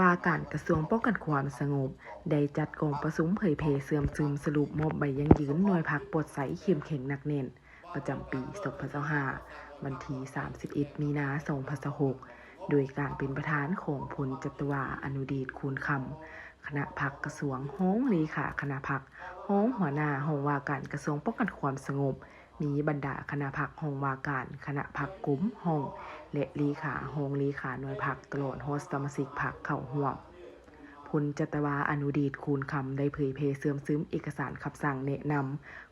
ວ່າການກະຊວງປ້ອງກັນຄວາມສະຫງົບ ໄດ້ຈັດກອງປະຊຸມເຜີຍແຜ່ເຊື່ອມຊຶມສະຫຼຸບມອບໃບຢັ້ງຢືນໜ່ວຍພັກປອດໃສເຂັ້ມແຂງໜັກແໜ້ນ ປະຈຳປີສອງພັນຊາວຫ້າ ວັນທີສາມສິບເອັດ ມີນາ ສອງພັນຊາວຫົກ ໂດຍການເປັນປະທານຂອງພົນຈັດຕະວາ ອະນຸເດດ ຄູນຄຳ ຄະນະພັກກະຊວງ, ຮອງເລຂາຄະນະພັກ, ຮອງຫົວໜ້າຫ້ອງວ່າການກະຊວງປ້ອງກັນຄວາມສະຫງົບ, ມີບັນດາຄະນະພັກ, ຫ້ອງວ່າການຄະນະພັກ, ກົມ, ຫ້ອງ ແລະ ເລຂາ, ຮອງເລຂາໜ່ວຍພັກ ຕະຫຼອດຮອດສະມາຊິກພັກເຂົ້າຮ່ວມ. ພົນຈັດຕະວາ ອະນຸເດດ ຄູນຄຳ ໄດ້ເຜີຍແຜ່ເຊື່ອມຊຶມເອກະສານຄຳສັ່ງແນະນຳ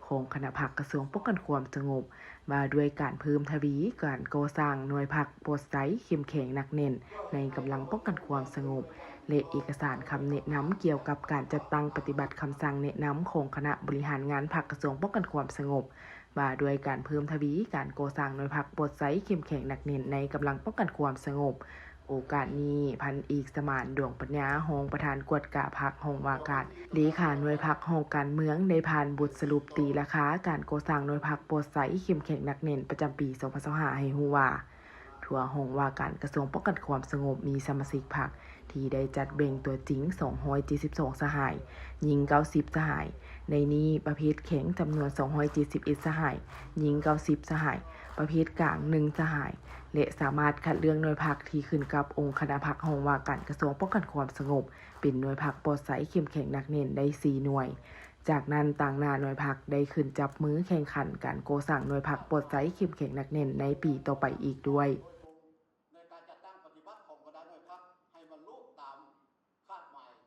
ຂອງຄະນະພັກກະຊວງປ້ອງກັນຄວາມສະຫງົບ ວ່າດ້ວຍການເພີ່ມທະວີການກໍ່ສ້າງໜ່ວຍພັກປອດໃສເຂັ້ມແຂງໜັກແໜ້ນໃນກຳລັງປ້ອງກັນຄວາມສະຫງົບ ແລະ ເອກະສານຄຳແນະນຳກ່ຽວກັບການຈັດຕັ້ງປະຕິບັດຄຳສັ່ງແນະນຳຂອງຄະນະບໍລິຫານງານພັກກະຊວງປ້ອງກັນຄວາມສະຫງົບ ວ່າດ້ວຍການເພີ່ມທະວີການກໍ່ສ້າງໜ່ວຍພັກປອດໃສເຂັ້ມແຂງໜັກແໜ້ນໃນກຳລັງປ້ອງກັນຄວາມສະຫງົບ. ໂອກາດນີ້ ພັນເອກ ສະໝານ ດວງປັນຍາ ຮອງປະທານກວດກາພັກ ຫ້ອງວ່າການ ເລຂາໜ່ວຍພັກຫ້ອງການເມືອງ ໄດ້ຜ່ານບົດສະຫຼຸບຕີລາຄາການກໍ່ສ້າງໜ່ວຍພັກປອດໃສເຂັ້ມແຂງໜັກແໜ້ນປະຈຳປີສອງພັນຊາວຫ້າ ໃຫ້ຮູ້ວ່າ ທົ່ວຫ້ອງວ່າການກະຊວງປ້ອງກັນຄວາມສະຫງົບ ມີສະມາຊິກພັກທີ່ໄດ້ຈັດແບ່ງຕົວຈິງສອງຮ້ອຍເຈັດສິບສອງສະຫາຍ, ຍິງເກົ້າສິບສະຫາຍ, ໃນນີ້ປະເພດແຂງຈຳນວນສອງຮ້ອຍເຈັດສິບເອັດສະຫາຍ, ຍິງເກົ້າສິບສະຫາຍ, ປະເພດກາງໜຶ່ງສະຫາຍ ແລະ ສາມາດຄັດເລືອກໜ່ວຍພັກທີ່ຂຶ້ນກັບອົງຄະນະພັກຫ້ອງວ່າການກະຊວງປ້ອງກັນຄວາມສະຫງົບ ເປັນໜ່ວຍພັກປອດໃສເຂັ້ມແຂງໜັກແໜ້ນໄດ້ສີ່ໜ່ວຍ. ຈາກນັ້ນ ຕາງໜ້າໜ່ວຍພັກໄດ້ຂຶ້ນຈັບມືແຂ່ງຂັນການກໍ່ສ້າງໜ່ວຍພັກປອດໃສເຂັ້ມແຂງໜັກແໜ້ນໃນປີຕໍ່ໄປອີກດ້ວຍ.